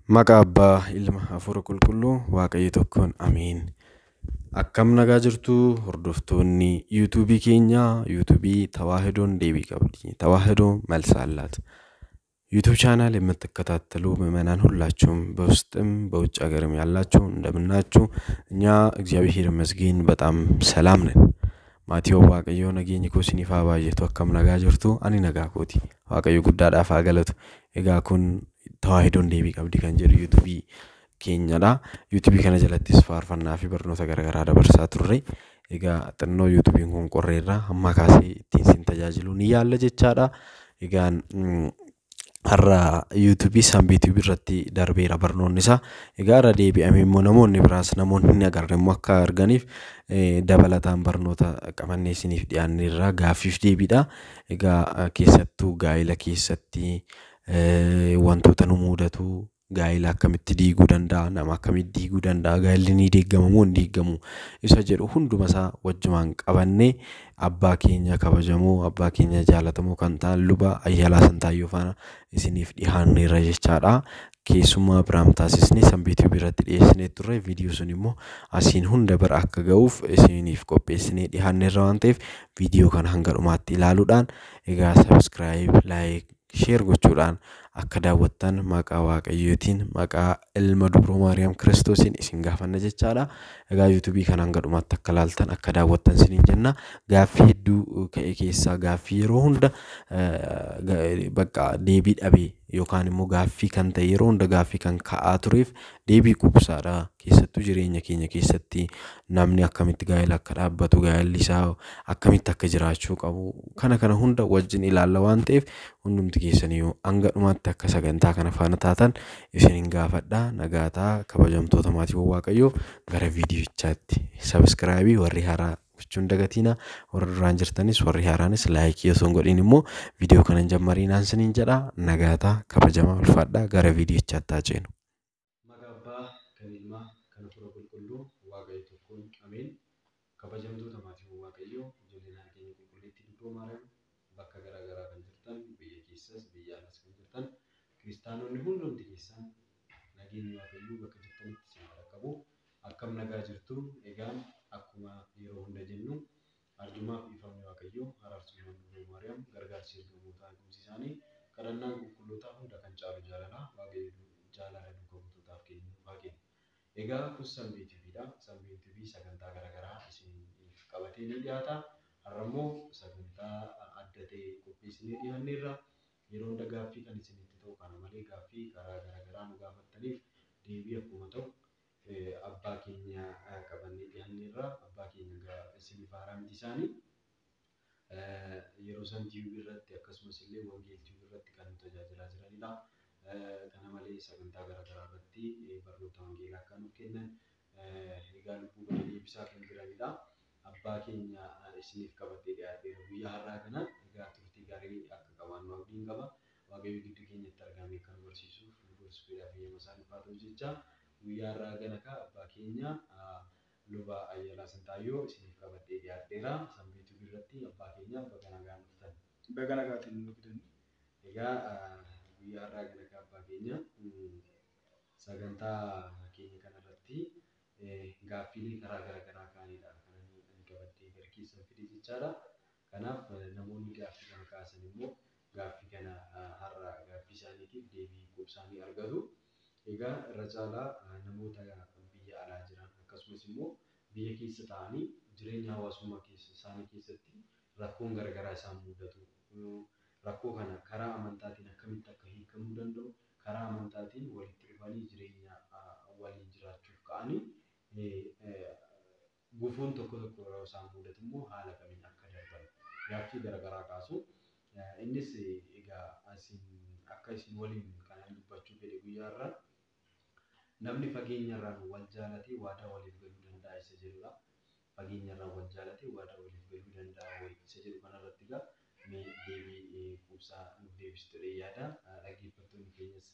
Maqaa Abbaa, Ilma, Hafuura Qulqulluu, Waaqayyo tokkoon Ameen. Akkam nagaa jirtu hordoftoonni yuutuubii keenyaa, yuutuubii Tawaahidoon deebii qabdi. ተዋህዶ መልስ አላት። ዩቱብ ቻናል የምትከታተሉ ምዕመናን ሁላችሁም በውስጥም በውጭ ሀገርም ያላችሁ እንደምናችሁ? እኛ እግዚአብሔር ይመስገን በጣም ሰላም ነን። Maatii Waaqayyoo nageenyi koo isiniif haa baay'atu. Akkam nagaa jirtu? Ani nagaa kooti. Waaqayyo guddaadhaaf haa galatu. Egaa kun Tawaahidoon deebii qabdi kan jedhu yuutuubii keenyadha. Yuutuubii kana jalattis faarfannaa fi barnoota garaagaraa dabarsaa turre. Egaa xinnoo yuutuubiin kun qorreerra hamma kaasee ittiin sin tajaajilu ni yaalla jechaadha. Egaan har'a yuutuubii Sanbeetuubii irratti darbeera barnoonni isaa. Egaa irra deebi'amee immoo namoonni biraas namoonni hin agarre immoo akka arganiif dabalataan barnoota qabannee isiniif dhiyaanneerra gaaffiif deebiidha. Egaa keessattuu gaa'ela keessatti wantoota nu mudatu, gaa'ela akkamitti diiguu danda'a, nama akkamitti diiguu danda'a, gaa'elli ni diigama moo hin diigamu isa jedhu hunduma isaa wajjumaan qabannee abbaa keenya kabajamoo, abbaa keenya jaalatamoo kan ta'an luba Ayyalaa Santaayyoo faana isiniif dhiyaanneerra jechaadha. Keessummaa biraam taasisnee Sanbeetuu biratti dhiyeessinee turre viidiyoo sun immoo asiin hunda bira akka ga'uuf isiniif qopheessinee dhiyaanneerra waan ta'eef viidiyoo kana hanga dhumaatti ilaaluudhaan egaa sabiskiraayib, laayik, sheer gochuudhaan akka daawwattan maqaa Waaqayyootiin maqaa ilma dubroo Maariyaam Kiristoosiin isin gaafanna jechaadha. Egaa yuutuubii kana hanga dhumaatti akka ilaaltan akka daawwattan isiniin jenna. Gaaffii hedduu ka'e keessaa gaaffii yeroo hunda bakka deebii dhabee yookaan immoo gaaffii kan ta'e yeroo hunda gaaffii kan ka'aa tureef deebii quubsaadha. Keessattuu jireenya keenya keessatti namni akkamitti gaa'ela akka dhaabbatu, gaa'elli isaa akkamitti akka jiraachuu qabu kana kana hunda wajjin ilaalla waan ta'eef hundumti keessaniyyuu hanga dhumaatti akka sagantaa kana faana taatan isinin gaafadha. Nagaataa kabajamtoota maatiiwwan Waaqayyoo gara viidiyochaatti sabiskiraayibii warri haaraa gochuun dagatiina, warra duraan jirtanis warri haaraanis laayikii osoo hin godhin immoo viidiyoo kana hin jammariinaan isiniin jedha. Nagaataa kabajamaa ulfaadhaa gara viidiyochaatti haa ceenu. Maqaa Abbaa kan Ilmaa kan Hafuura Qulqulluu Waaqayyo tokkoon Ameen. Kabajamtoota maatiiwwan Waaqayyoo ijoollee keenya qulqulleettii Dubroo Maariyaam bakka garaa garaa kan jirtan biyya keessas biyya alas kan jirtan kiristaanonni hundumti keessan nageenyi Waaqayyoo bakka jirtanitti isin haa qaqqabu. Akkam nagaa jirtu? Egaan akkuma yeroo hunda jennu arjumaaf dhiifamni Waaqayyoo, araarsummaan Dubroo Maariyaam, gargaarsi ergamootaa, eegumsi isaanii, kadhannaan qulqullootaa hunda kan caalu jaalala Waaqayyo jaalala duuka buutootaaf kennu haa kennu. Egaa kun Sanbee TVdha. Sanbee TV sagantaa garaagaraa isiniif qabatee ni dhiyaata. Har'a immoo sagantaa adda ta'e qopheessinee dhiyaanneerra. Yeroo hunda gaaffii kan isinitti ta'u kana malee gaaffii karaa garaagaraa nu gaafattaniif deebii akkuma ta'u abbaa keenya qabannee dhiyaanneerra. Abbaa keenya isiniif haaraa miti isaanii. Yeroo san TV irratti akkasumas illee Wangeel TV irratti kan nu tajaajilaa jiranidha. Kana malee sagantaa garaagaraa irratti barnoota wangeelaa akka nuuf kennan egaa lubbuu badii deebisaa kan jiranidha. Abbaa keenya isiniif qabatee dhiyaatee guyyaa har'aa kana egaa turtii gaarii akka qabaannu abdiin qaba. Waaqayyo gidduu keenyatti argamee kan nu barsiisuuf nu gorsuuf eeyyama isaa nuuf haa ta'u jecha guyyaa har'aa kana ka abbaa keenya luba Ayyalaa Sintaayyoo isiniif qabatee dhiyaadheera. Sanbeetuu irratti abbaa keenya baga nagaan dhuftan. Baga nagaatiin nu fidani. Egaa guyyaa har'aa kana ka abbaa keenya sagantaa keenya kanarratti gaaffiilee karaa garaagaraa ka'anidha kan ani qabadhee gara keessan fide jechaadha. Kanaaf namoonni gaaffii kana kaasan immoo gaaffii kana har'a gaaffii isaaniitiif deebii quubsaa argatu. Egaa irra caalaa namoota biyya alaa jiran akkasumas immoo biyya keessa ta'anii jireenya hawaasummaa isaanii keessatti rakkoon garaagaraa isaan mudatu. Rakkoo kana karaa amantaatiin akkamitti akka hiikamuu danda'u, karaa amantaatiin walitti dhufanii jireenya waliin jiraachuuf ka'anii gufuun tokko tokko yeroo isaan mudatu immoo haala kamiin akka darban gaaffii garaagaraa kaasu. Innis egaa akka isin waliin kanan dubbachuu fedhe guyyaa har'aa namni fageenyarraan wal jaalatee waadaa waliif galuu danda'a isa jedhudha. Fageenyarraan wal jaalatee waadaa waliif galuu danda'a isa jedhu kanarratti egaa mee deebii quubsaa nuuf deebistu jedhee yaada. Dhaggeeffattoonni keenyas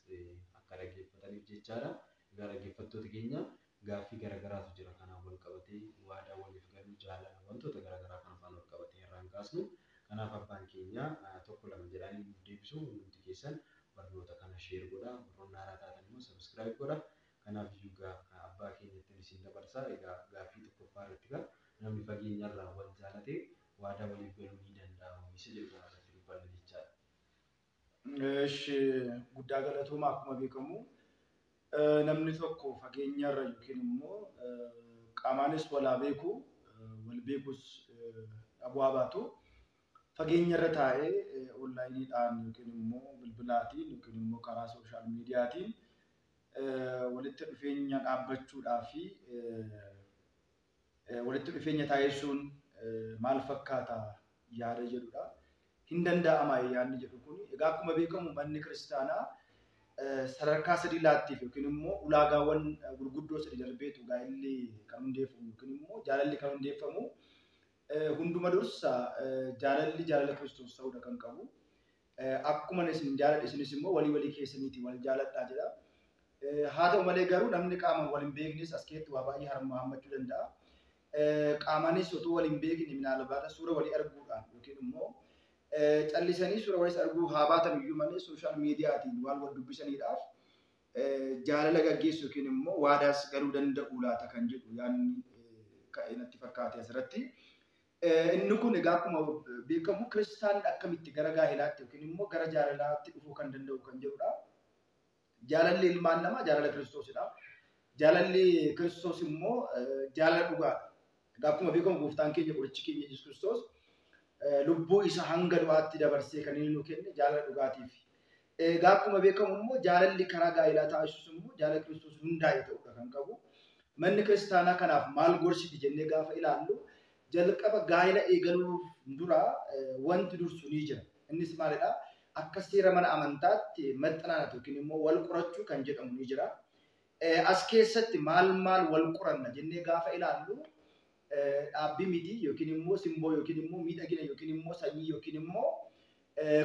akka dhaggeeffataniif jechaadha. Egaa dhaggeeffattoota keenya gaaffii garaagaraatu jira kanaan wal qabatee waadaa waliif galuu jaalala wantoota garaagaraa kana faana wal qabatee irraan kaasnu. Kanaaf abbaan keenya tokko lama jedhanii nuuf deebisu hundumti keessan barnoota kana sheer godhaa. Warroonni haaraa taatan immoo sabiskiraayib subscribe godha. Kanaaf iyyuu egaa abbaa keenyatti isin dabarsa. Egaa gaaffii tokkoffaa irratti egaa namni fageenyarraa wal jaalate waadaa waliif galuu ni danda'ama isa jedhu kana irratti dubbanna jechaadha. Eshi guddaa galatooma. Akkuma beekamu namni tokko fageenyarra yookiin immoo qaamaanis walaa beeku wal beekus dhabuu haa baatu fageenyarra taa'ee onlaayiniidhaan yookiin immoo bilbilaatiin yookiin immoo karaa sooshaal miidiyaatiin walitti dhufeenya dhaabbachuudhaa fi walitti dhufeenya taasisuun maal fakkaata yaada jedhudha. Hin danda'ama yaadni jedhu kun. Egaa akkuma beekamu manni kiristaanaa sadarkaa sadii laattiif yookiin immoo ulaagaawwan gurguddoo sadii darbeetu gaa'elli kan hundeeffamu yookiin immoo jaalalli kan hundeeffamu. Hunduma dursa jaalalli jaalala Kiristoos ta'uudha kan qabu. Akkuma isin jaaladhe isinis immoo walii walii keessaniitiin wal jaaladhaa jedha. Haa ta'u malee garuu namni qaamaan wal hin beeknes as keessatti waa baay'ee hammachuu danda'a. Qaamaanis otoo wal hin beekne minaalbaata suura walii arguudhaan yookiin immoo callisanii suura waliis arguu haa baatan iyyuu malee sooshaal miidiyaatiin waan wal dubbisaniidhaaf jaalala gaggeessu yookiin immoo waadaas galuu danda'u laata kan jedhu yaadni ka'e natti fakkaate asirratti. Inni kun egaa akkuma beekamu kiristaanni akkamitti gara gaa'ilaatti yookiin immoo gara jaalalaatti dhufuu kan danda'u kan jedhudha. Jaalalli ilmaan namaa jaalala Kiristoosidha. Jaalalli Kiristoos immoo jaalala dhugaadha. Egaa akkuma beekamu gooftaan keenya qorichi keenya Yesuus Kiristoos lubbuu isa hanga du'aatti dabarsee kan inni nu kenne jaalala dhugaatiif. Egaa akkuma beekamu immoo jaalalli karaa gaa'ilaa taasisus immoo jaalala Kiristoos hundaa'e ta'uudha kan qabu. Manni kiristaanaa kanaaf maal gorsiti jennee gaafa ilaallu jalqaba gaa'ila eegaluuf dura wanti dursu ni jira. Innis maalidhaa? Akka seera mana amantaatti maxxanaanatu yookiin immoo wal qorachuu kan jedhamu ni jira. As keessatti maal maal wal qoranna jennee gaafa ilaallu dhaabbii miti yookiin immoo simboo yookiin immoo miidhagina yookiin immoo sanyii yookiin immoo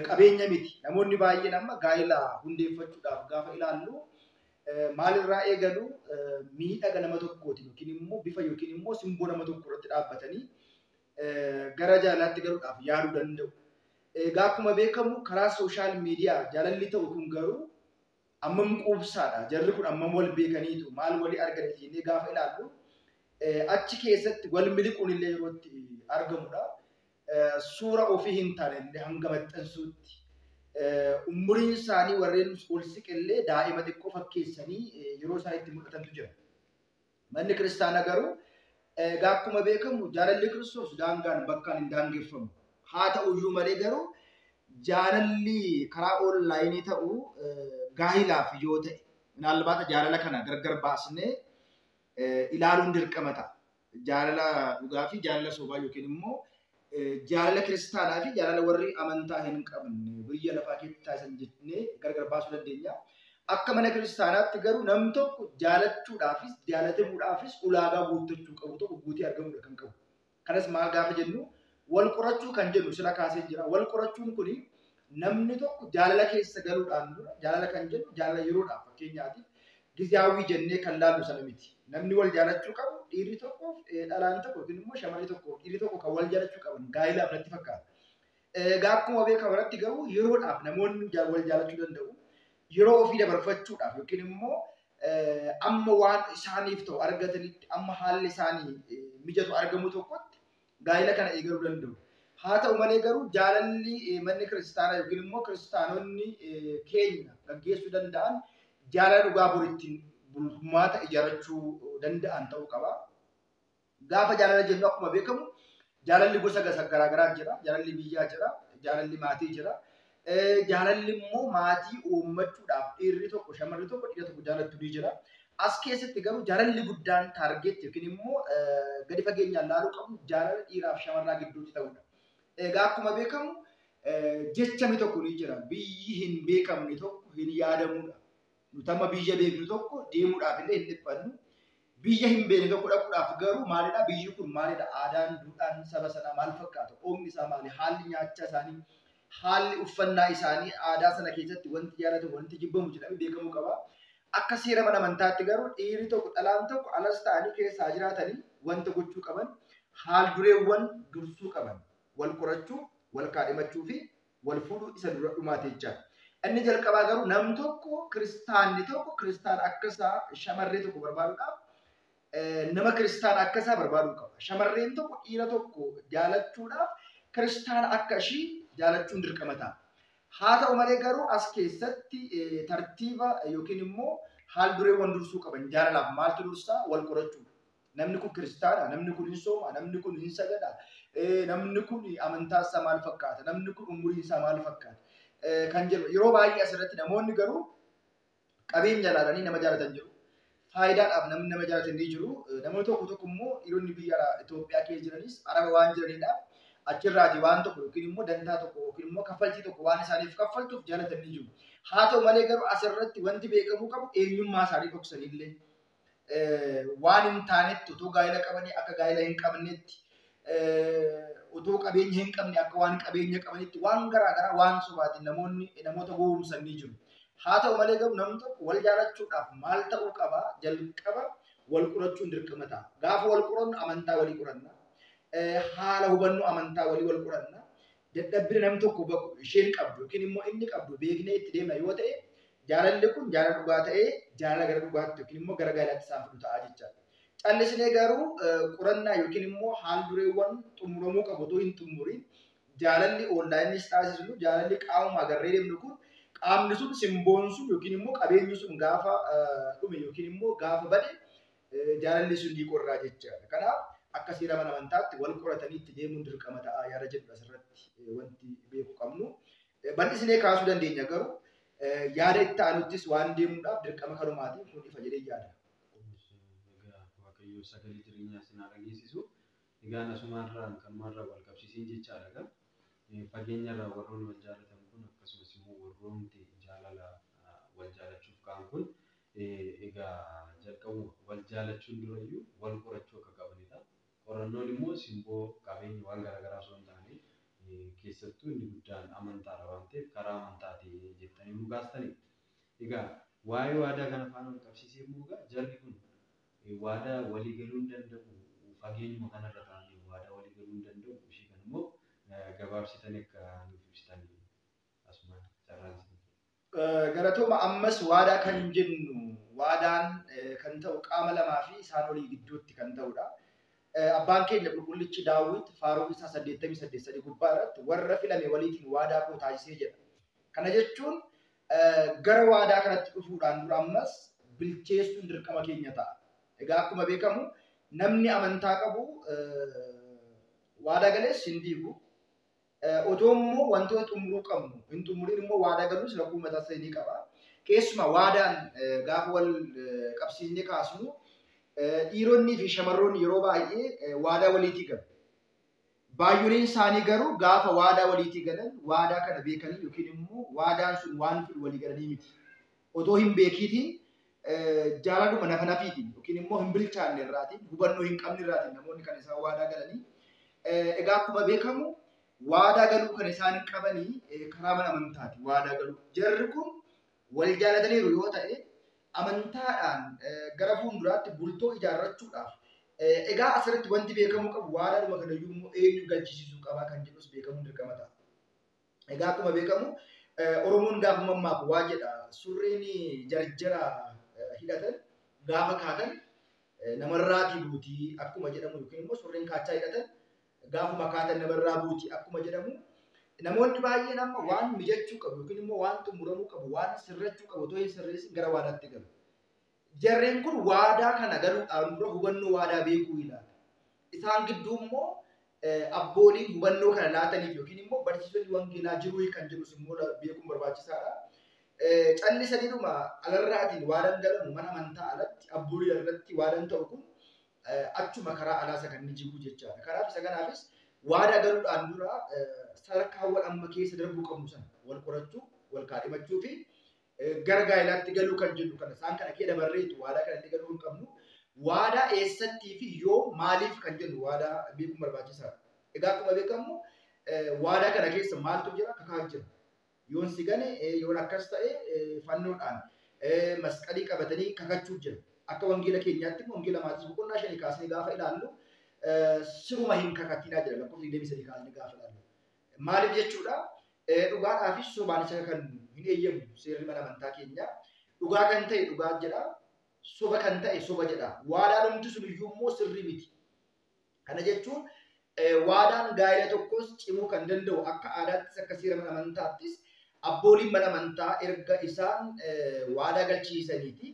qabeenya miti. Namoonni baay'een amma gaa'ila hundeeffachuudhaaf gaafa ilaallu maalirraa eegalu miidhaga nama tokkootiin yookiin immoo bifa yookiin immoo simboo nama tokko irratti dhaabbatanii gara jaalalaatti galuudhaaf yaaluu danda'u. Egaa akkuma beekamu karaa sooshaal miidiyaa jaalalli ta'u kun garuu ammam quubsaadha. Jarri kun ammam wal beekaniitu maal walii argatan jennee gaafa ilaallu achi keessatti wal miliquun illee yeroo itti argamudha. Suura ofii hin taane illee hanga maxxansuutti umuriin isaanii warreen ol siqillee daa'ima xiqqoo fakkeessanii yeroo isaan itti mul'atantu jira. Manni kiristaanaa garuu egaa akkuma beekamu jaalalli Kiristoos daangaan bakkaan hin daangeffamu. Haa ta'uyyuu malee garuu jaalalli karaa onlaayinii ta'u gaa'ilaaf yoo ta'e minaalbaata jaalala kana gargar baasnee ilaaluun dirqama ta'a. Jaalala dhugaa fi jaalala sobaa yookiin immoo jaalala kiristaanaa fi jaalala warri amantaa hin qabne biyya lafaa keessatti taasisan jennee gargar baasuu dandeenya. Akka mana kiristaanaatti garuu namni tokko jaalachuudhaafis jaalatamuudhaafis ulaagaa guuttachuu qabu tokko guutee argamuudha kan qabu. Kanas maal gaafa jennu wal qorachuu kan jennu sila kaasee jira. Wal qorachuun kuni namni tokko jaalala keessa galuudhaan dura jaalala kan jennu jaalala yeroodhaaf fakkeenyaatiif giziyaawii jennee kan laallu sana miti. Namni wal jaalachuu qabu dhiirri tokkoof dhalaan tokko yookiin immoo shamarri tokkoof dhiirri tokko kan wal jaalachuu qaban gaa'ilaaf natti fakkaata. Egaa akkuma beekamu irratti garuu yeroodhaaf namoonni wal jaalachuu danda'u. Yeroo ofii dabarfachuudhaaf yookiin immoo amma waan isaaniif ta'u argatanitti amma haalli isaanii mijatu argamu tokkotti gaa'ila kana eegaluu danda'u. Haa ta'u malee garuu jaalalli manni kiristaanaa yookiin immoo kiristaanonni keenya gaggeessuu danda'an jaalala dhugaa borittiin bulmaata ijaarrachuu danda'an ta'uu qaba. Gaafa jaalala jennu akkuma beekamu jaalalli gosa garaagaraa jira. Jaalalli biyyaa jira, jaalalli maatii jira. Jaalalli immoo maatii uummachuudhaaf dhiirri tokko shamarri tokko dhiira tokko jaalattu ni jira. As keessatti garuu jaalalli guddaan taargeetti yookiin immoo gadi fageenyaan laaluu qabnu jaalala dhiiraaf shamarraa gidduutti ta'udha. Egaa akkuma beekamu jechami tokko ni jira. Biyyi hin beekamne tokko hin yaadamudha. Nuti amma biyya beeknu tokko deemuudhaaf illee hin dhiphannu. Biyya hin beekne tokko dhaquudhaaf garuu maalidha? Biyyi kun maalidha? Aadaan, duudhaan saba sanaa maal fakkaata? Oomishni isaa maali? Haalli nyaachaa isaanii, haalli uffannaa isaanii aadaa sana keessatti wanti jaalatamu, wanti jibbamu jedhamee beekamuu qaba. Akka seera mana amantaatti garuu dhiirri tokko dhalaan tokko alas ta'anii keessaa jiraatanii wanta gochuu qaban haal dureewwan dursuu qaban wal qorachuu, wal kaadhimachuu fi wal fuudhuu isa dura dhumaatee jira. Inni jalqabaa garuu namni tokko kiristaanni tokko kiristaan akkasaa shamarree tokko barbaaduudhaaf nama kiristaan akkasaa barbaaduu qaba. Shamarreen tokko dhiira tokko jaalachuudhaaf kiristaana akka ishii jaalachuun dirqama ta'a. Haa ta'u malee garuu as keessatti tartiiba yookiin immoo haal dureewwan dursuu qaban jaalalaaf maaltu dursaa wal qorachuudha. Namni kun kiristaana, namni kun hin sooma, namni kun hin sagada, namni kun amantaa isaa maal fakkaata, namni kun umuriin isaa maal fakkaata kan jedhu yeroo baay'ee asirratti namoonni garuu qabeenya ilaalanii nama jaalatan jiru. Faayidaadhaaf namni nama jaalatan ni jiru. Namoonni tokko tokko immoo dhiironni biyya Itoophiyaa keessa jiranis Araba waan jiraniidhaaf achirraati waan tokko yookiin immoo dantaa tokko yookiin immoo kaffaltii tokko waan isaaniif kaffaltuuf jaalatan ni jiru. Haa ta'u malee garuu asirratti wanti beekamuu qabu eenyummaa isaanii dhoksanillee waan hin taanetti otoo gaa'ela qabanii akka gaa'ela hin qabnetti otoo qabeenya hin qabne akka waan qabeenya qabanitti waan garaagaraa waan sobaatiin namoonni namoota gowwoomsan ni jiru. Haa ta'u malee garuu namni tokko wal jaalachuudhaaf maal ta'uu qaba? Jalqaba wal qorachuun dirqama ta'a. Gaafa wal qorannu amantaa walii qoranna. Haala hubannoo amantaa walii wal qoranna. Dadhabbina namni tokko isheen qabdu yookiin immoo inni qabdu beeknee itti deemna yoo ta'e jaalalli kun jaalala dhugaa ta'ee jaalala gara dhugaatti yookiin immoo gara gaa'elaatti isaan fidu ta'a jechaadha. Callisnee garuu qorannaa yookiin immoo haal dureewwan xumuramuu qabu otoo hin xumuriin jaalalli onlaayinis taasisnu jaalalli qaamuma agarree deemnu kun qaamni sun simboon sun yookiin immoo qabeenyi sun gaafa dhume yookiin immoo gaafa bade jaalalli sun ni qorraa jechaadha. Kanaaf akka seera mana amantaatti wal qoratanii itti deemuun dirqama ta'a yaada jedhu asirratti wanti beekuu qabnu. Bal'isnee kaasuu dandeenya garuu yaada itti aanuttis waan deemuudhaaf dirqama kanumaatiin kun ifa jedhee yaada. Egaa Waaqayyo sagalee jireenyaa isin haa dhageessisu. Egaan asumaarraan kanumaarraa wal qabsiiseen jechaadha egaa. Fageenyarraa warroonni wal jaalatan kun akkasumas immoo warroonni jaalala wal jaalachuuf ka'an kun egaa jalqabu wal jaalachuun durayyuu wal qorachuu akka qabanidha. Qorannoon immoo simboo qabeenya waan garaagaraa osoo hin taane keessattuu inni guddaan amantaadha waan ta'eef karaa amantaatii jettanii nu kaastanii. Egaa waa'ee waadaa kana faana wal qabsiisee immoo egaa jarri kun waadaa walii galuu hin danda'u fageenyuma kanarra taa'anii waadaa walii galuu hin danda'u ishee kana immoo gabaabsitanii akka nuuf ibsitanii asumaan carraan isin. Galatooma ammas waadaa kan jennu waadaan kan ta'u qaama lamaa fi isaan olii gidduutti kan ta'udha. Abbaan keenya qulqullichi Daawit faaruu isaa 88 gubbaa irratti warra filame waliitiin waadaa koo taasisee jedha. Kana jechuun gara waadaa kanatti dhufuudhaan dura ammas bilcheessuun dirqama keenya ta'a. Egaa akkuma beekamu namni amantaa qabu waadaa galees hin diigu. Otoo immoo wantoota xumuruu qabnu hin xumuriin immoo waadaa galuus rakkoo mataa isaa ni qaba. Keessumaa waadaan gaafa wal qabsiisnee kaasnu dhiironnii fi shamarroonni yeroo baay'ee waadaa waliitii galu. Baay'een isaanii garuu gaafa waadaa waliitii galan waadaa kana beekanii yookiin immoo waadaan sun waan fidu walii galanii miti. Otoo hin beekiitiin jaalaluma nafa nafiitiin yookiin immoo hin bilchaanne irraatiin hubannoo hin qabne irraatiin namoonni kan isaan waadaa galanii. Egaa akkuma beekamu waadaa galuu kan isaan qabanii karaa mana amantaati waadaa galuu. Jarri kun wal jaalataniiru yoo ta'e amantaadhaan gara fuulduraatti bultoo ijaarrachuudhaaf egaa asirratti wanti beekamuu qabu waadaadhuma kanayyuu immoo eenyu galchisiisuu qabaa kan jedhus beekamuun dirqama ta'a. Egaa akkuma beekamu Oromoon gaafa mammaaku waa jedha surreen jarjara hidhatan gaafa kaatan namarraatii buutii akkuma jedhamu yookiin immoo surreen kaachaa hidhatan gaafuma kaatan namarraa buutii akkuma jedhamu namoonni baay'een amma waan mijachuu qabu yookiin immoo waan xumuramuu qabu waan sirrachuu qabu otoo hin sirreessin gara waadaatti galu. Jarreen kun waadaa kana galuudhaan dura hubannoo waadaa beekuu ilaala. Isaan gidduu immoo abbooliin hubannoo kana laataniif yookiin immoo barsiisonni wangeelaa jiruu kan jedhus immoo beekuun barbaachisaadha. Callisaniidhuma alarraatiin waadaan galamu mana amantaa alatti abboolii irratti waadaan ta'u kun achuma karaa alaa isa kan inni jiguu jechaadha. Kanaaf isa kanaafis waadaa galuudhaan dura sadarkaawwan amma keessa darbuu qabnu sana wal qorachuu, wal kaadhimachuu fi gara gaa'ilaatti galuu kan jennu kana isaan kana kee dabarreetu waadaa kanatti galuu hin qabnu. Waadaa eessattii fi yoo maaliif kan jennu waadaa beekuun barbaachisaadha. Egaa akkuma beekamu waadaa kana keessa maaltu jira? Kakaa jira. Yoon si gane yoon akkas ta'e fannoodhaan masqalii qabatanii kakachuu jira. Akka wangeela keenyaatti wangeela Maatiyoos boqonnaa 5 kaasnee gaafa ilaallu siruma hin kakatinaa jira lakkoofsa 23 kaasnee gaafa ilaallu. Maaliif jechuudha? Dhugaadhaafis sobaan isa kakannu Hin eeyyamu seerri mana amantaa keenyaa. Dhugaa kan ta'e dhugaa jedha. Soba kan ta'e soba jedha. Waadaan humti sun iyyuu immoo sirrii miti. Kana jechuun waadaan gaa'ela tokkos cimuu kan danda'u akka aadaattis akka seera mana amantaattis abbooliin mana amantaa erga isaan waadaa galchiisaniiti,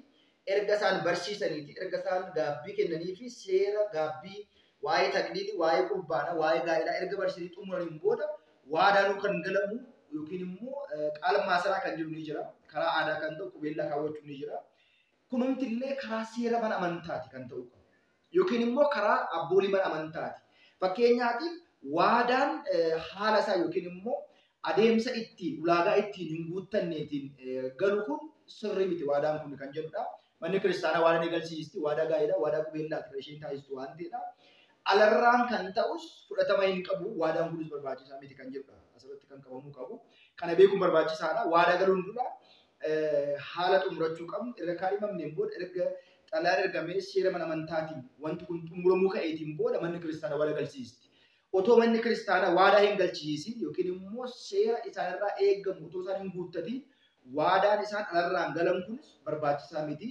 erga isaan barsiisaniiti, erga isaan gaabbii kennanii fi seera gaabbii waa'ee takliilii, waa'ee qurbaanaa, waa'ee gaa'elaa erga barsiisanii xumuraniin booda waadaanuu kan galamu yookiin immoo qaala maasaraa kan jiru ni jira. Karaa aadaa kan ta'u qubeellaa kaawwachuun ni jira. Kunumti illee karaa seera mana amantaati kan ta'u qabu. Yookiin immoo karaa abboolii mana amantaati. Fakkeenyaatiif waadaan haala isaa yookiin immoo adeemsa ittiin ulaagaa ittiin hin guuttanneetiin galu kun sirrii miti waadaan kun kan jedhudha. Manni kiristaanaa waadaa ni galchiisti, waadaa gaa'elaa, waadaa qubeellaati kan isheen taasistu waan ta'eedha. Alarraan kan ta'us fudhatama hin qabu, waadaan kunis barbaachisaa miti kan jedhudha. Asirratti kan qabamuu qabu. Kana beekuun barbaachisaadha. Waadaa galuun dura haala xumurachuu qabnu erga kaadhimamneen booda erga xalayaan ergamee seera mana amantaatiin wanti kun xumuramuu ka'eetiin booda manni kiristaanaa waadaa galchiisti. Otoo manni kiristaanaa waadaa hin galchiisin yookiin immoo seera isaanirraa eegamu otoo isaan hin guuttatiin waadaan isaan alarraan galan kunis barbaachisaa miti.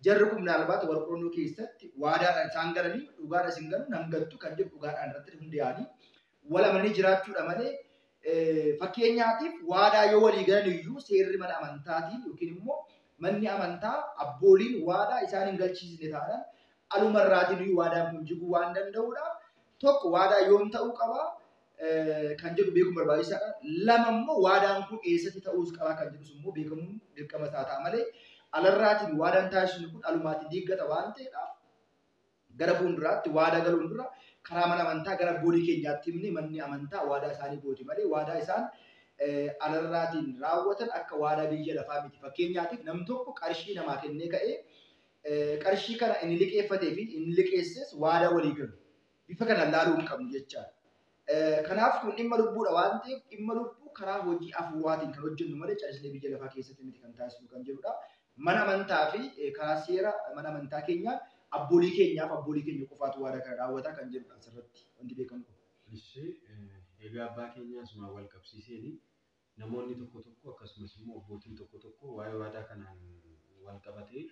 Jarri kun minaalbaata wal qorannoo keessatti waadaadhaan isaan galanii dhugaadha isin galu nan galtu kan jedhu dhugaadhaan irratti hundaa'anii wal amananii jiraachuudha malee fakkeenyaatiif waadaa yoo walii galan iyyuu seerri mana amantaatiin yookiin immoo manni amantaa abbooliin waadaa isaan hin galchiisne taanaan alumarraatiin iyyuu waadaan kun jiguu waan danda'uudhaaf tokko waadaa yoom ta'uu qaba kan jedhu beekuun barbaachisaadha. Lama immoo waadaan kun eessatti ta'uus qaba kan jedhus immoo beekamuun dirqama isaa ta'a malee alarraatiin waadaan taasisnu kun alumaatiin diiggata waan ta'eedhaaf gara fuulduraatti waadaa galuun dura karaa mana amantaa gara abboolii keenyaatti himne manni amantaa waadaa isaanii gooti malee waadaa isaan alarraatiin raawwatan akka waadaa biyya lafaa miti. Fakkeenyaatiif nam tokko qarshii namaa kennee ka'ee qarshii kana inni liqeeffatee fi inni liqeesses waadaa walii galu. Bifa kana laaluu hin qabnu jechaadha. Kanaaf kun dhimma lubbuudha waan ta'eef dhimma lubbuu karaa hojii hafuuraatiin kan hojjennu malee callisnee biyya lafaa keessatti miti kan taasisnu kan jedhudha. Mana amantaa fi karaa seera mana amantaa keenyaa abboolii keenyaaf abboolii keenya qofaatu waadaa kana raawwata kan jedhudha asirratti wanti beekamu. Ishee egaa abbaa keenyaa asumaan wal qabsiiseeni namoonni tokko tokko akkasumas immoo abbootiin tokko tokko waa'ee waadaa kanaan wal qabatee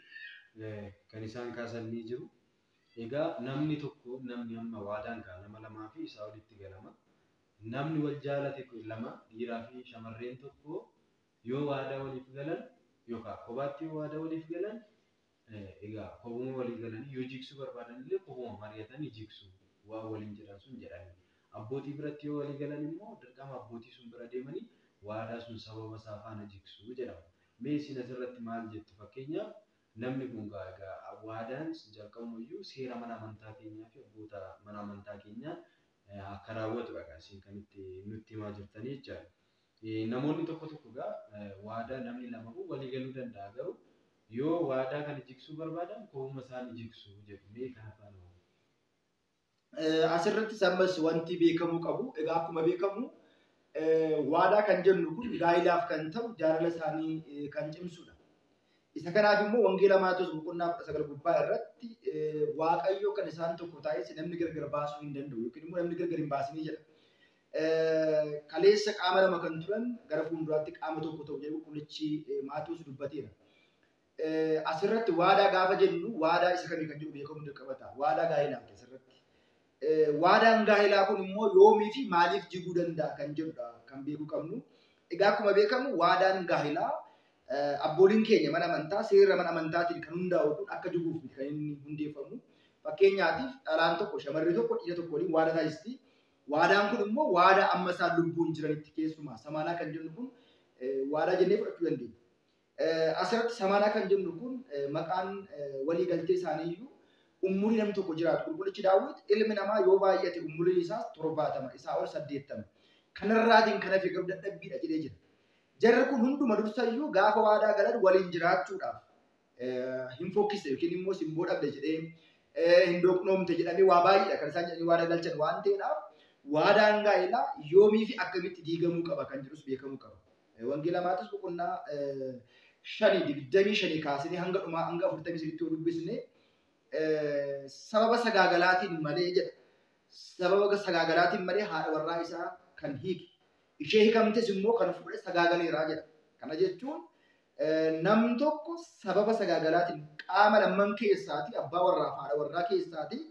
kan isaan kaasan ni jiru. Egaa namni tokko namni amma waadaan kaa nama lamaa fi isaa olitti galama. Namni wal jaalate lama dhiiraa fi shamarreen tokko yoo waadaa waliif galan yookaan kophaatti yoo waadaa waliif galan egaa kophuma walii galanii yoo jigsuu barbaadan illee kophuma mari'atanii jigsu waan waliin jedhan sun jedhanii. Abbootii biratti yoo walii galan immoo dirqama abbootii sun bira deemanii waadaa sun sababa isaa faana jigsuu jedhama. Mee isin asirratti maal jettu? Fakkeenyaaf namni kun egaa waadaan jalqabumayyuu seera mana amantaa keenyaa fi abboota mana amantaa keenyaa akka raawwatudha kan isin kan itti nutti himaa jirtanii jechaadha. Namoonni tokko tokko egaa waadaa namni lama kun walii galuu danda'a garuu yoo waadaa kana jigsuu barbaadan kophuma isaanii jigsuu jedhu mee kana faana. Asirrattis ammas wanti beekamuu qabu egaa akkuma beekamu waadaa kan jennu kun gaa'ilaaf kan ta'u jaalala isaanii kan cimsudha. Isa kanaaf immoo Wangeela Maatewos boqonnaa 19 gubbaa irratti Waaqayyo kan isaan tokko taa'es namni gargar baasuu hin danda'u yookiin immoo namni gargar hin baasinii jedha. Kaleessa qaama lama kan turan gara fuulduraatti qaama tokko ta'u jedhu qulqullichi Maatewos dubbateera. Asirratti waadaa gaafa jennu waadaa isa kamii kan jedhu beekamu dirqama ta'a. Waadaa gaa'ilaati asirratti. Waadaan gaa'ilaa kun immoo yoomii fi maaliif jiguu danda'a kan jedhudha kan beekuu qabnu. Egaa akkuma beekamu waadaan gaa'ilaa abbooliin keenya mana amantaa seera mana amantaatiin kan hundaa'u kun akka jiguuf kan inni hundeeffamu. Fakkeenyaatiif dhalaan tokko shamarri tokko dhiira tokko waliin waadaa taasisti. Waadaan kun immoo waadaa amma isaan lubbuun jiranitti keessumaa samaanaa kan jennu kun waadaa jennee fudhachuu dandeenya. Asirratti samaanaa kan jennu kun maqaan walii galtee isaaniiyyuu umurii namni tokko jiraatu. Qulqullichi Daawit ilmi namaa yoo baay'ate umuriin isaas 70 isaa ol 80. Kanarraatiin kan hafe garuu dadhabbiidha jedhee jira. Jarri kun hunduma dursayyuu gaafa waadaa galan waliin jiraachuudhaaf hin fokkiste yookiin immoo simboo dhabde jedhee hin doqnoomte jedhamee waa baay'eedha kan isaan jedhanii waadaa galchan waan ta'eedhaaf waadaan gaa'elaa yoomii fi akkamitti diigamuu qaba kan jedhus beekamuu qaba. Wangeela Maatewos boqonnaa 5:25 kaasnee hanga dhumaa hanga 43 yoo dubbisne sababa sagaagalaatiin malee jedha. Sababa sagaagalaatiin malee haadha warraa isaa kan hiike. Ishee hiikamtes immoo kan fuudhe sagaagaleeraa jedha. Kana jechuun namni tokko sababa sagaagalaatiin qaama lamman keessaatii abbaa warraa fi haadha warraa keessaatii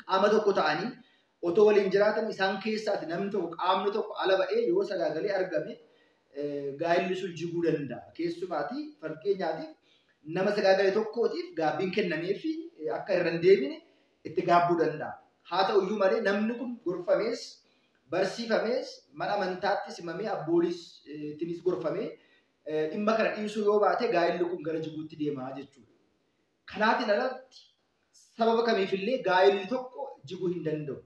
qaama tokko ta'anii otoo waliin jiraatan isaan keessaati namni tokko qaamni tokko ala ba'ee yoo sagaagalee argame gaa'illi sun jiguu danda'a. Keessumaatii fakkeenyaatiif nama sagaagalee tokkootiif gaabbiin kennameefi akka irra hin deebine itti gaabbuu danda'a. Haa ta'uyyuu malee namni kun gorfamees barsiifamees mana amantaatti simamee abbooliitiinis gorfamee dhimma kana dhiisuu yoo baate gaa'illi kun gara jiguutti deema jechuudha. Kanaatiin alatti sababa kamiifillee gaa'illi tokko jiguu hin danda'u.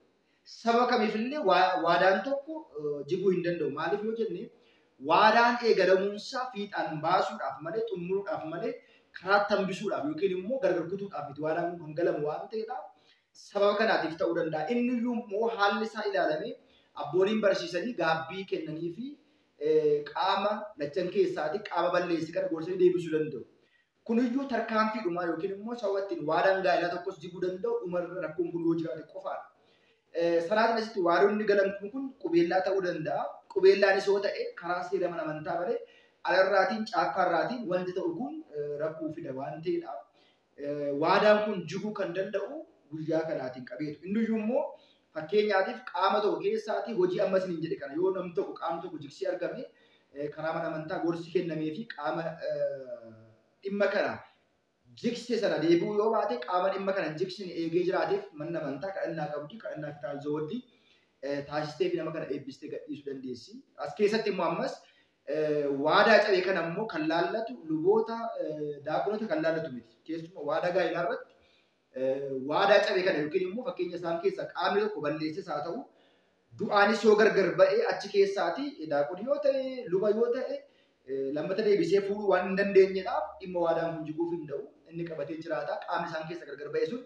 Sababa kamiifillee waadaan tokko jiguu hin danda'u. Maaliif yoo jenne waadaan eegalamuunsaa fiixaan baasuudhaaf malee xumuruudhaaf malee karaatti hambisuudhaaf yookiin immoo gargar kutuudhaaf miti waadaan kun kan galamu waan ta'eedhaaf sababa kanaatiif ta'uu danda'a. Inni iyyuu immoo haalli isaa ilaalamee abbooliin barsiisanii gaabbii kennanii fi qaama lachan keessaati qaama balleessi kana gorsanii deebisuu danda'u. Kuniyyuu tarkaanfiidhuma yookiin immoo sababa ittiin waadaan gaa'elaa tokkos jiguu danda'u dhumarra rakkoon kun yoo jiraate qofaadha. Sanaatiin asitti waadonni galan kun qubeellaa ta'uu danda'a. Qubeellaanis yoo ta'e karaa seera mana amantaa malee alarraatiin caakkaarraatiin wanti ta'u kun rakkoo fida waan ta'eedha. Waadaan kun jiguu kan danda'u guyyaa kanaatiin qabeetu. Inniyyuu immoo fakkeenyaatiif qaama tokko keessaatii hojii amma isiniin jedhe kana yoo namni tokko qaamni tokko jigsee argame karaa mana amantaa gorsi kennamee fi qaama dhimma kana jigse sana deebi'uu yoo baate qaama dhimma kana hin jigsine eegee jiraateef manni amantaa kadhannaa qabdi kadhannaa fi taasisooddi taasistee fi nama kana eebbistee gadhiisuu dandeessi. As keessatti immoo ammas waadaa cabee kana immoo kan laallatu luboota daaqonoota kan laallatu miti. Keessumaa waadaa gaa'elaa irratti waadaa cabee kana yookiin immoo fakkeenya isaan keessaa qaamni tokko balleesses haa ta'u du'aanis yoo gargar ba'ee achi keessaati daaqonii yoo ta'e luba yoo ta'e lammata deebisee fuudhuu waan hin dandeenyedhaaf dhimma waadaan kun jiguuf hin ta'u inni qabatee jiraata qaamni isaan keessa gargar ba'e sun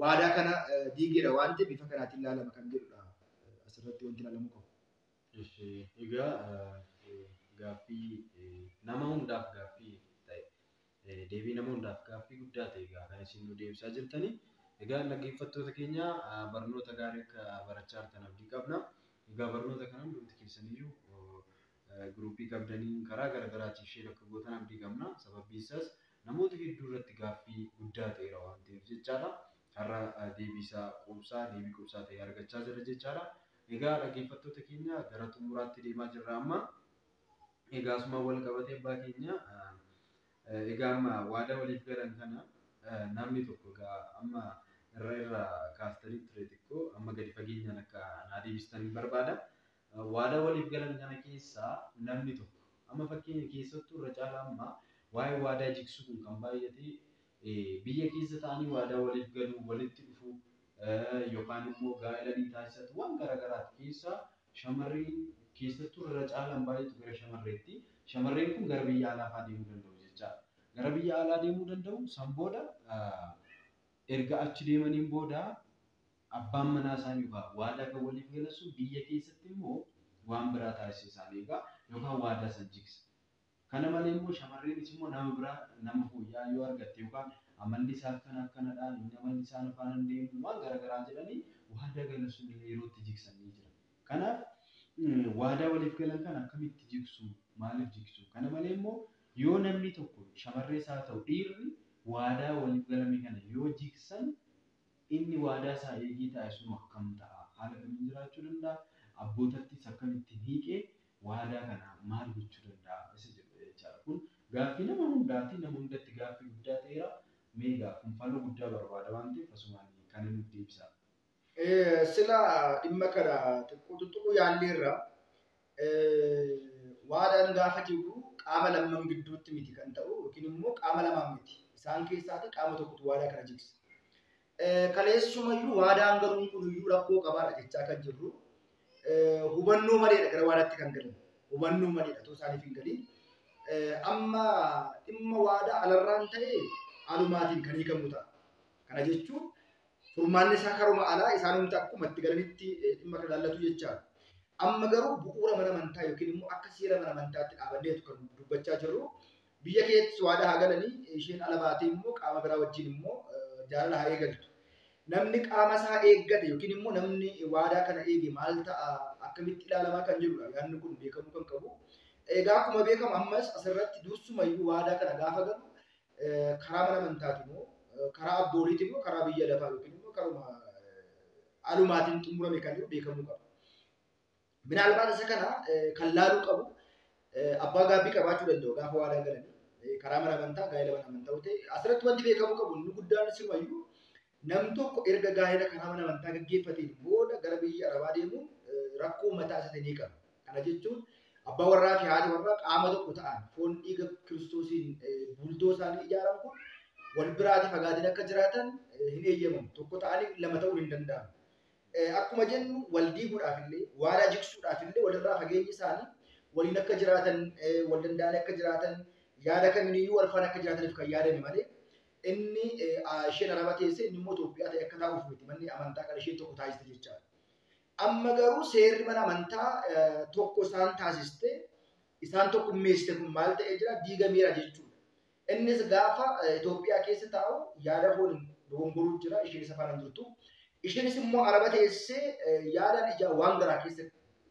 waadaa kana diigeera waan ta'eef bifa kanaatiin ilaalama kan jedhudha asirratti wanti ilaalamuu qabu. Egaa gaaffii nama hundaaf gaaffii ta'e deebii nama hundaaf gaaffii guddaa ta'e egaa kan isin nu deebisaa jirtani. Egaa dhaggeeffattoota keenya barnoota gaarii akka barachaa jirtan abdii qabna. Egaa barnoota kana hundumti keessaniyyuu giruuppii qabdanii karaa garaagaraatiin isheen akka gootan abdii qabna. Sababni isaas namoota hedduu irratti gaaffii guddaa ta'eera waan ta'eef jechaadha. Har'a deebii isaa quubsaa deebii quubsaa ta'e argachaa jira jechaadha. Egaa dhaggeeffattoota keenya gara xumuraatti deemaa jirra amma. Egaa asuma wal qabatee abbaa keenya egaa amma waadaa waliif galan kana namni tokko egaa amma irra kaastanii ture xiqqoo amma gadi fageenyaan akka naa deebistan barbaada. Waadaa waliif galan kana keessaa namni tokko amma fakkeenya keessattuu irra caalaa amma waa'ee waadaa jigsuu kun kan baay'ate biyya keessa ta'anii waadaa waliif galuu walitti dhufuu yookaan immoo gaa'ela ni taasisatu waan garaagaraati keessaa shamarreen keessattuu irra caalaan baay'atu gara shamarreetti. Shamarreen kun gara biyya alaa fa'aa deemuu danda'u jechaadha. Gara biyya alaa deemuu danda'u san booda erga achi deemaniin booda abbaan manaa isaanii yookaan waadaa kan waliif galan sun biyya keessatti immoo waan biraa taasisa isaanii egaa yookaan waadaa san jigsa. Kana malee immoo shamarreenis immoo nama biraa nama fooyya'aa yoo argatte yookaan amalli isaa akkana akkanadha inni amalli isaa na faana hin deemu waan garaagaraa jedhanii waadaa galan sun yerootti jigsanii jira. Kanaaf waadaa waliif galan kana akkamitti jigsu maaliif jigsu? Kana malee immoo yoo namni tokko shamarrees haa ta'u dhiirri waadaa waliif galame kana yoo jigsan inni waadaa isaa eegee taa'e sun akkam ta'a? Haala kamiin jiraachuu danda'a? Abbootattis akkamittiin hiiqee waadaa kana maal gochuu danda'a? Isa jedhu jechaadha. Kun gaaffii nama hundaati. Nama hundatti gaaffii guddaa ta'eera. Mee egaa kun faluu guddaa barbaada waan ta'eef asumaan kan inni deebisa. Sila dhimma kana xiqqoo tuttuquu yaalleerra waadaan gaafa jigu qaama lamman gidduutti miti kan ta'u yookiin immoo qaama lamaan miti. Isaan keessaati qaama tokkotu waadaa kana jigsa. Kaleessumayyuu waadaan galuun kuniyyuu rakkoo qabaadha jechaa kan jirru. Hubannoo maleedha gara waadaatti kan galan. Hubannoo maleedha otoo isaaniif hin galiin. Amma dhimma waadaa alarraan ta'e alumaatiin kan hiikamu ta'a. Kana jechuun furmaanni isaa karuma alaa isaanumti akkuma itti galanitti dhimma kana ilaallatu jechaadha. Amma garuu bu'uura mana amantaa yookiin immoo akka seera mana amantaatti dhaabanneetu kan dubbachaa jirru. Biyya keessatti waadaa haa galanii isheen ala baatee immoo qaama biraa wajjin immoo jaalala haa eegaltu. Namni qaama isaa eeggate yookiin immoo namni waadaa kana eege maal ta'a akkamitti ilaalamaa kan jirudha. Yaadni kun beekamuu kan qabu. Egaa akkuma beekamu ammas asirratti dursumayyuu waadaa kana gaafa galu karaa mana amantaati moo karaa abbooliiti moo karaa biyya lafaa yookiin immoo karuma alumaatiin xumurame kan jiru beekamuu qaba. Minaalbaat isa kana kan laaluu qabu abbaa gaabbii qabaachuu danda'u gaafa waadaa galanii karaa mana amantaa gaa'ela mana amantaa ta'e asirratti wanti beekamuu qabu inni guddaan sirumayyuu nam tokko erga gaa'ela karaa mana amantaa gaggeeffateen booda gara biyya Arabaa deemuun rakkoo mataa isaatii ni qaba. Kana jechuun abbaa warraa fi haati warraa qaama tokko ta'an foon dhiiga Kiristoosiin bultoo isaanii ijaaran kun wal biraatii fagaatiin akka jiraatan hin eeyyamamu. Tokko ta'anii lama ta'uun hin danda'amu. Akkuma jennu wal diiguudhaaf illee waadaa jigsuudhaaf illee walirraa fageenyi isaanii waliin akka jiraatan wal danda'anii akka jiraatan yaada kamiiniyyuu wal faana akka jiraataniif kan yaadame malee inni isheen Araba teessee inni immoo Itoophiyaa ta'e akka taa'uuf miti manni amantaa kan isheen tokko taasiste jechaadha. Amma garuu seerri mana amantaa tokko isaan taasiste isaan tokkummeessite kun maal ta'ee jira diigameera jechuudha. Innis gaafa Itoophiyaa keessa taa'u yaada fooniin dogongoruu jira isheen isa faana jirtu. Isheenis immoo Araba teessee yaadaan ijaa waan garaa keessa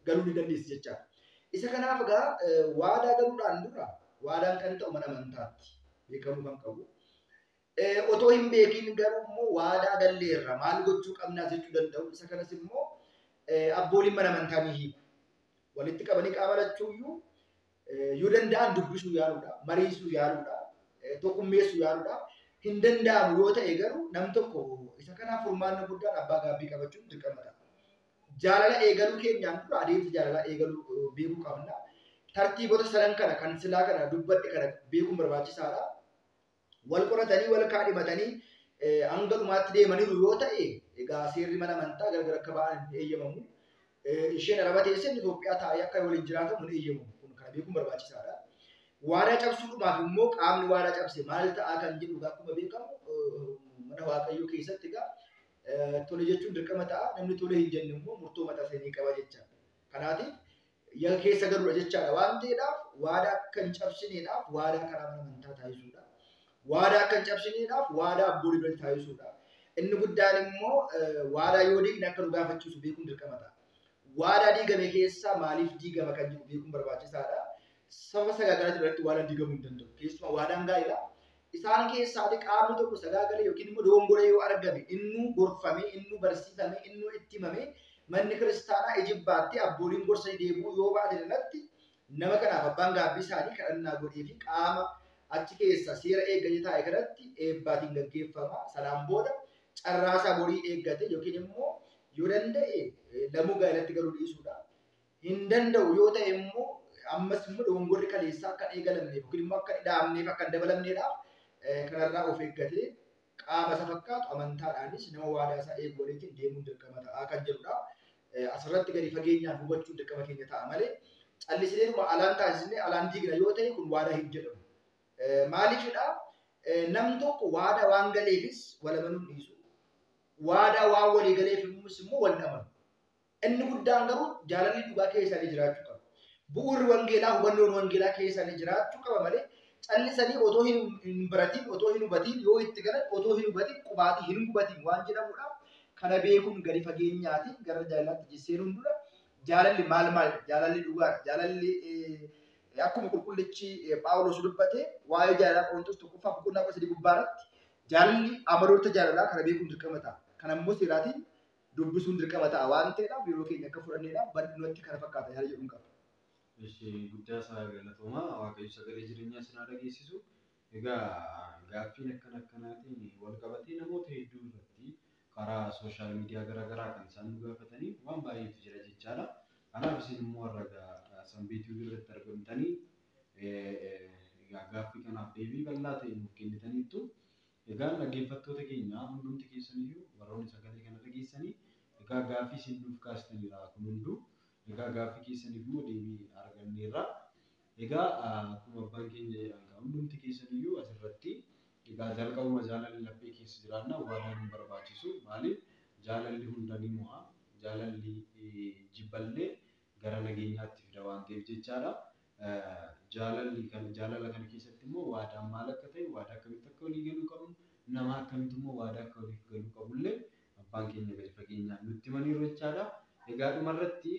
galuu ni dandeessi jechaadha. Isa kanaaf egaa waadaa galuudhaan dura waadaan kan ta'u mana amantaatti beekamuu kan qabu. Otoo hin beekin garuu immoo waadaa galleerra maal gochuu qabnaa jechuu danda'u. Isa kanas immoo abbooliin mana amantaa ni hiiku. Walitti qabanii qaama lachuuyyuu yoo danda'an dubbisuu yaaluudha, mariisuu yaaluudha, tokkummeessuu yaaluudha. Hin danda'amu yoo ta'e garuu nam tokko isa kanaaf furmaanni guddaan abbaa gaabbii qabachuun dirqama ta'a. Jaalala eegaluu keenyaan dura adeemsa jaalalaa eegaluu beekuu qabna. Tartiibota sadan kana kan silaa kana dubbadhe kana beekuun barbaachisaadha. Wal qoratanii wal kaadhimatanii hanga dhumaatti deemaniiru yoo ta'e egaa seerri mana amantaa gargar akka ba'an hin eeyyamamu. Isheen Araba teessee Itoophiyaa taa'ee akka waliin jiraatamu hin eeyyamamu. Kun kana beekuun barbaachisaadha. Waadaa cabsuudhumaaf immoo qaamni waadaa cabse maal ta'aa kan jedhu akkuma beekamu mana Waaqayyoo keessatti egaa tole jechuun dirqama ta'a. Namni tole hin jenne immoo murtoo mataa isaanii qaba jechaadha. Kanaatiif yakka keessa galuudha jechaadha. Waan ta'eedhaaf waadaa akka hin cabsineedhaaf waadaa karaa mana amantaa taasisuudha. Waadaa akka hin cabsineedhaaf waadaa abboolii biratti taasisuudha. Inni guddaan immoo waadaa yoo diigne akka nu gaafachiisu beekuun dirqama ta'a. Waadaa diigame keessaa maaliif diigama kan jedhu beekuun barbaachisaadha. Sababa sagaagalaa irratti waadaan diigamuu hin danda'u. Keessumaa waadaan gaa'elaa isaan keessaati qaamni tokko sagaagalee yookiin immoo dogongoree yoo argame innuu gorfame, innuu barsiifame, innuu itti himame manni kiristaanaa ijibbaatti abbooliin gorsanii deebi'uu yoo baate irratti nama kanaaf abbaan gaabbii isaanii kadhannaa godhee fi qaama achi keessa seera eeggatee taa'e kanatti eebbaatiin gaggeeffama. Sanaan booda carraasaa borii eeggate yookiin immoo yoo danda'e lamuu gaa'elatti galuu dhiisuudha. Hin danda'u yoo ta'e immoo ammas immoo dogongorri kaleessaa akka hin eegalamneef yookiin immoo akka hin dhaabneef akka hin dabalamneedhaaf kanarraa of eeggatee qaama isa fakkaatu amantaadhaanis nama waadaa isaa eegu waliin deemuun dirqama ta'a kan jedhudha. Asirratti gadi fageenyaan hubachuun dirqama keenya ta'a malee callisneetuma alaan taasisnee alaan diigna yoo ta'e kun waadaa hin jedhamu. Maaliifidha? Nam tokko waadaa waan galeefis wal amanuu dhiisu. Waadaa waan walii galeefis immoo wal amanu. Inni guddaan garuu jaalalli dhugaa keessa isaanii jiraachuu qaba. Bu'uurri wangeelaa hubannoon wangeelaa keessa isaanii jiraachuu qaba malee callisanii otoo hin baratiin otoo hin hubatiin yoo itti galan otoo hin hubatiin qubaatii hin gubatiin waan jedhamudha. Kana beekuun gadi fageenyaatiin gara jaalalaatti seenuun dura jaalalli maal maal jaalalli dhugaadha. Jaalalli akkuma qulqullichi Phaawulos dubbate waa'ee jaalalaa Qorontos tokkoffaa boqonnaa 13 gubbaarratti jaalalli amaloota jaalalaa kana beekuun dirqama ta'a. Kana immoo seeraatiin dubbisuun dirqama ta'a waan ta'eedhaaf yeroo keenya akka fudhanneedhaaf bal'inatti kana fakkaata yaada jedhuun qaba. Ishee guddaa isaa galatoomaa Waaqayyo sagalee jireenyaa isin haa dhageessisu. Egaa gaaffiin akkana akkanaatiin wal qabatee namoota hedduu irratti karaa sooshaal miidiyaa garaagaraa kan isaan nu gaafatanii waan baay'eetu jira jechaadha. Kanaaf isin immoo har'a Sanbeetii irratti argamtanii egaa gaaffii kanaaf deebii bal'aa ta'e nuuf kennitaniittu. Egaa dhaggeeffattoota keenya hundumti keessaniyyuu warroonni sagalee kana dhageessanii egaa gaaffii isin nuuf kaastanidha kun hunduu. Egaa gaaffii keessaniif immoo deebii arganneerra. Egaa akkuma abbaan keenya jedhan hundumti keessaniyyuu asirratti egaa jalqabuma jaalalli laphee keessa jiraanna waadaan hin barbaachisu. Maaliif jaalalli hunda ni mo'a. Jaalalli jibballee gara nageenyaatti fida waan ta'eef jechaadha. Jaalalli kan jaalala kana keessatti immoo waadaan maal akka ta'e waadaa akkamitti akka walii galuu qabnu nama akkamitti immoo waadaa akka waliif galuu qabullee abbaan keenya gadi fageenyaan nutti himaniiru jechaadha. Egaa dhumarratti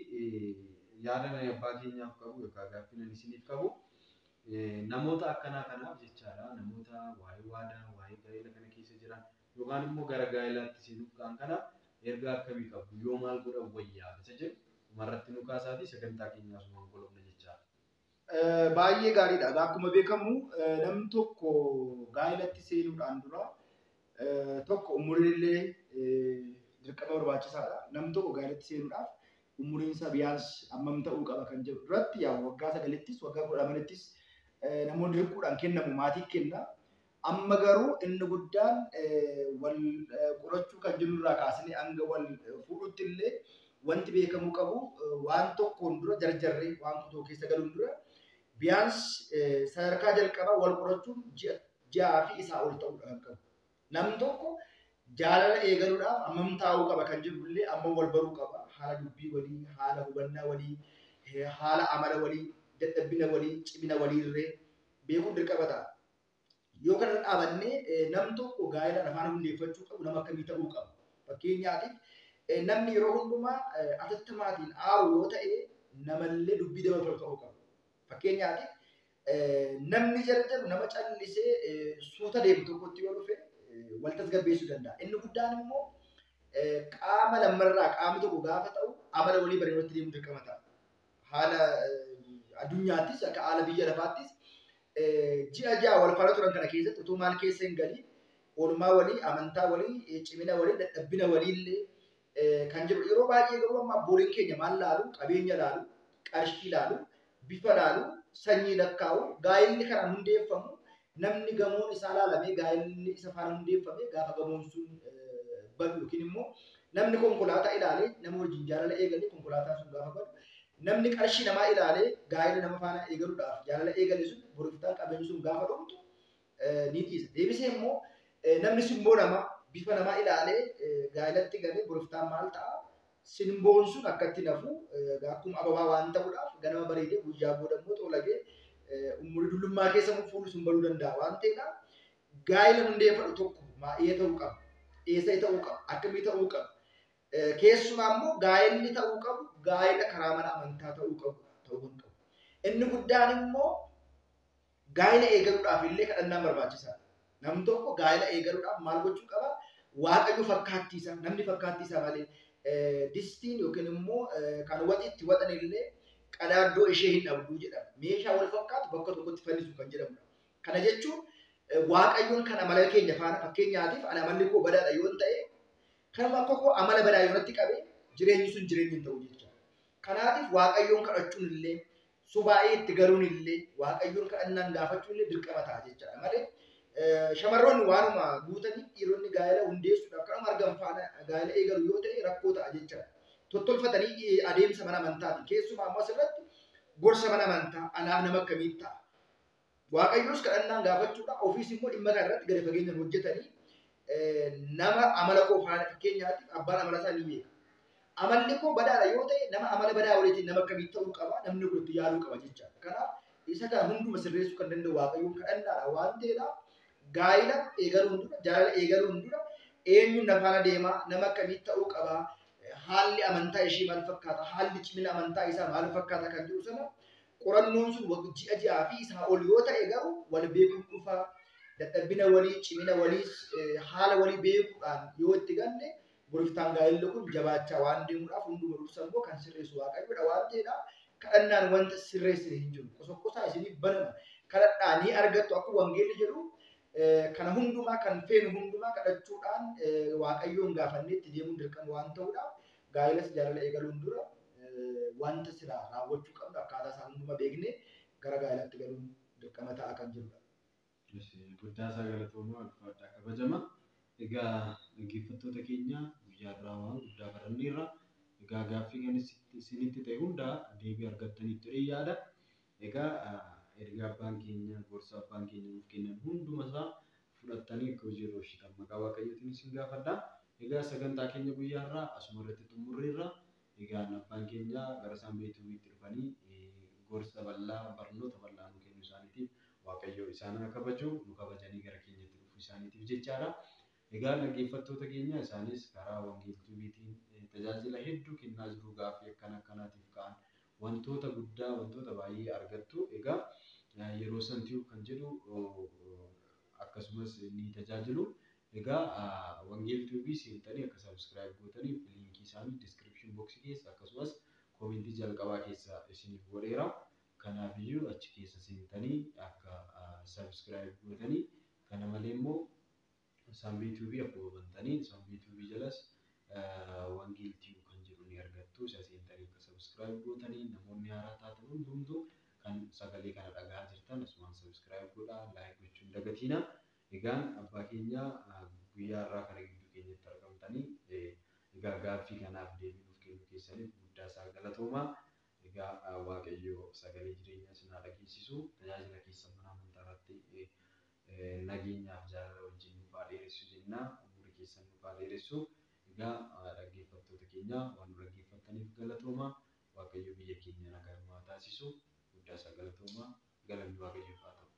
Yaada ani abbaa keenyaaf qabu yookaan gaaffii ani isiniif qabu namoota akkanaa kanaaf jechaadha. Namoota waa'ee waadaa, waa'ee gaa'ela kana keessa jiran yookaan immoo gara gaa'elaatti seenuuf ka'an kana ergaa akkamii qabdu, yoo maal godhan wayyaa isa jedhu dhumarratti nu kaasaatii sagantaa keenyaa asumaan golobna jechaadha. Baay'ee gaariidha. Akkuma beekamu namni tokko gaa'elatti seenuudhaan dura tokko umuriin illee dirqama barbaachisaadha. Namni tokko gaa'elatti seenuudhaaf umuriin isaa biyaans hammam ta'uu qaba kan jedhu irratti yaa waggaa 9ttis waggaa 12ttis namoonni dirquudhaan kennamu maatii kenna. Amma garuu inni guddaan wal qorachuu kan jennu irraa kaasnee hanga wal fuudhutti illee wanti beekamuu qabu waan tokkoon dura jarjarree waan kutoo keessa galuun dura biyaans sadarkaa jalqabaa wal qorachuun ji'aa fi isaa ol ta'uudha kan qabu. Namni tokko jaalala eegaluudhaaf hammam taa'uu qaba kan jedhu illee amma wal baruu qaba. Haala dubbii walii, haala hubannaa walii, haala amala walii, dadhabbina walii, cimina walii illee beekuun dirqama ta'a. Yoo kana dhaabannee namni tokko gaa'elaan afaan hundeeffachuu qabu nama akkamii ta'uu qaba. Fakkeenyaatiif namni yeroo hundumaa atattamaatiin aaru yoo ta'e namallee dubbii dabalatu ta'uu qaba. Fakkeenyaatiif namni jarjaru nama callisee suuta deemu tokkotti yoo dhufe wal tasgabbeessuu danda'a. Inni guddaan immoo qaama lamarraa qaamni tokko gaafa ta'u amala walii bareedatti deemuu dirqama ta'a. Haala addunyaattis akka haala biyya lafaattis ji'a ja'a wal faana turan kana keessatti utuu maal keessa hin galiin oolmaa walii, amantaa walii, cimina walii, dadhabbina walii illee kan jiru. Yeroo baay'ee garuu amma abbooliin keenya maal laalu? Qabeenya laalu, qarshii laalu, bifa laalu, sanyii lakkaa'u, gaa'elli kanaan hundeeffamu namni gamoon isaa laalamee gaa'elli isa faana hundeeffame gaafa gamoon sun badu yookiin immoo namni konkolaataa ilaalee nama wajjin jaalala eegalee konkolaataan sun gaafa badu namni qarshii namaa ilaalee gaa'ela nama faana eegaluudhaaf jaalala eegale sun boroftaan qabeenyi sun gaafa dhumtu ni dhiisa. Deebisee immoo namni simboo namaa bifa namaa ilaalee gaa'elatti galee boroftaan maal ta'a? Simboon sun akkatti nafu akkuma ababaa waan ta'uudhaaf ganama bareedee guyyaa booda immoo xoolagee umurii dullummaa keessa fuulli sun baduu danda'a waan ta'eedhaaf gaa'ela hundeeffadhu tokko maa'ee ta'uu qaba. Eessa ta'uu qaba? Akkamii ta'uu qaba? Keessumaa immoo gaa'elli ta'uu qabu gaa'ela karaa mana amantaa ta'uu qabu ta'uu kan qabu. Inni guddaan immoo gaa'ela eegaluudhaaf illee kadhannaan barbaachisaadha. Namni tokko gaa'ela eegaluudhaaf maal gochuu qaba? Waaqayyo fakkaattii isaa, namni fakkaattii isaa malee distiin yookiin immoo kan waxi itti waxan illee qadaaddoo ishee hin dhabduu jedhama. Meeshaa wal fakkaatu bakka tokkotti fannisu kan jedhamudha. Kana jechuun Waaqayyoon kan amala keenya faana fakkeenyaatiif ani amalli koo badaadha yoo ta'e kanuma akka koo amala badaa yoo natti qabe jireenyi sun jireenya hin ta'u jechuudha. Kanaatiif Waaqayyoon kadhachuun illee subaa'ee itti galuun illee Waaqayyoon kadhannaan gaafachuun illee dirqama ta'a jechuudha malee shamarroonni waanuma guutanii dhiironni gaa'ela hundeessuudhaaf kanuma argan faana gaa'ela eegalu yoo ta'e rakkoo ta'a jechuudha. Tottolfatanii adeemsa mana amantaati. Keessumaa ammoo asirratti gorsa mana amantaa anaaf nama akkamiin ta'a? Waaqayyoos kadhannaan gaafachuudha. Ofiis immoo dhimma kana irratti gadi fageenyaan hojjetanii nama amala koo faana fakkeenyaatiif abbaan amala isaa ni beeka. Amalli koo badaadha yoo ta'e nama amala badaa waliitiin nama akkamii ta'uu qaba? Namni kun itti yaaluu qaba jechaadha. Kanaaf isa kana hunduma sirreessuu kan danda'u Waaqayyoon kadhannaadha waan ta'eedhaaf gaa'ela eegaluun dura, jaalala eegaluun dura eenyuun na faana deemaa, nama akkamii ta'uu qaba, haalli amantaa ishee maal fakkaata, haalli cimina amantaa isaa maal fakkaata kan jedhu sana qorannoon sun ji'a ji'aa fi isaa ol yoo ta'e garuu wal beekuun dhufaa, dadhabbina walii, cimina waliis, haala walii beekuudhaan yoo itti galle boroftaan gaa'elli kun jabaachaa waan deemuudhaaf hunduma dursa immoo kan sirreessu Waaqayyoodha waan ta'eedhaaf kadhannaan wanta sirreessine hin jiru. Qosoqosaa isiniif banama. Kadhadhaa ni argattu akkuma wangeelli jedhu kana hundumaa kan feenu hundumaa kadhachuudhaan Waaqayyoon gaafannee itti deemuun dirqama waan ta'uudhaaf gaa'elas jaalala eegaluun dura wanta silaa raawwachuu qabnu akkaataa isaa hunduma beeknee gara gaa'elaatti galuun dirqama ta'a kan jirudha. Guddaa isaa galatoomaa ulfaadhaa kabajama. Egaa dhaggeeffattoota keenya guyyaa irraa waan guddaa baranneerra. Egaa gaaffii kan isinitti ta'e hunda deebii argattaniittu yaada. Egaa erga abbaan keenya gorsa abbaan keenya nuuf kennan hunduma isaa fudhattanii akka hojii irra oolchitan maqaa Waaqayyootiin isin gaafadha. Egaa sagantaa keenya guyyaa irraa asuma irratti xumurreerra. Egaa abbaan keenya gara Saambeetuutti dhufanii gorsa bal'aa barnoota bal'aa nu kennuu isaaniitiif Waaqayyo isaan haa kabaju nu kabajanii gara keenyatti dhufuu isaaniitiif jechaadha. Egaa dhaggeeffattoota keenya isaanis karaa Wangeeltuubiitiin tajaajila hedduu kennaa jiru gaaffii akkana akkanaatiif ka'an Wantoota guddaa, wantoota baay'ee argattu. Egaa yeroo santiyu kan jedhu akkasumas ni tajaajilu. Egaa Wangeel Tube seentanii akka subscribe gootaniif liinkii isaanii description box keessa akkasumas koomentii jalqabaa keessa isiniif godheera. Kanaafiyyuu achi keessa seentanii akka subscribe gootanii, kana malee immoo Sambii Tube akkuma bantanii Sambii Tube jalas Wangeel Tube kan jedhu ni argattu. Isa seentanii akka subscribe gootanii, namoonni haaraa taatan hundumtuu kan sagalee kana dhagahaa jirtan asumaan subscribe godhaa, like gochuu hin dagatiina. Egaan abbaa keenya, guyyaa har'aa kana gidduu keenyatti argamtanii egaa gaaffii kanaaf deebii nuuf kennuu keessaniif guddaa isaa galatoomaa. Egaa Waaqayyo sagalee jireenyaa isin haa dhageessisu. Tajaajila keessan mana amantaa irratti nageenyaaf jaalala wajjin nuuf haa dheeressu jenna. Umurii keessan nuuf haa dheeressu. Egaa dhaggeeffattoota keenya, waan nu dhaggeeffattaniif galatoomaa. Waaqayyo biyya keenya nagaa nu haa taasisu. Guddaa isaa galatoomaa. Galanni Waaqayyoof haa ta'u.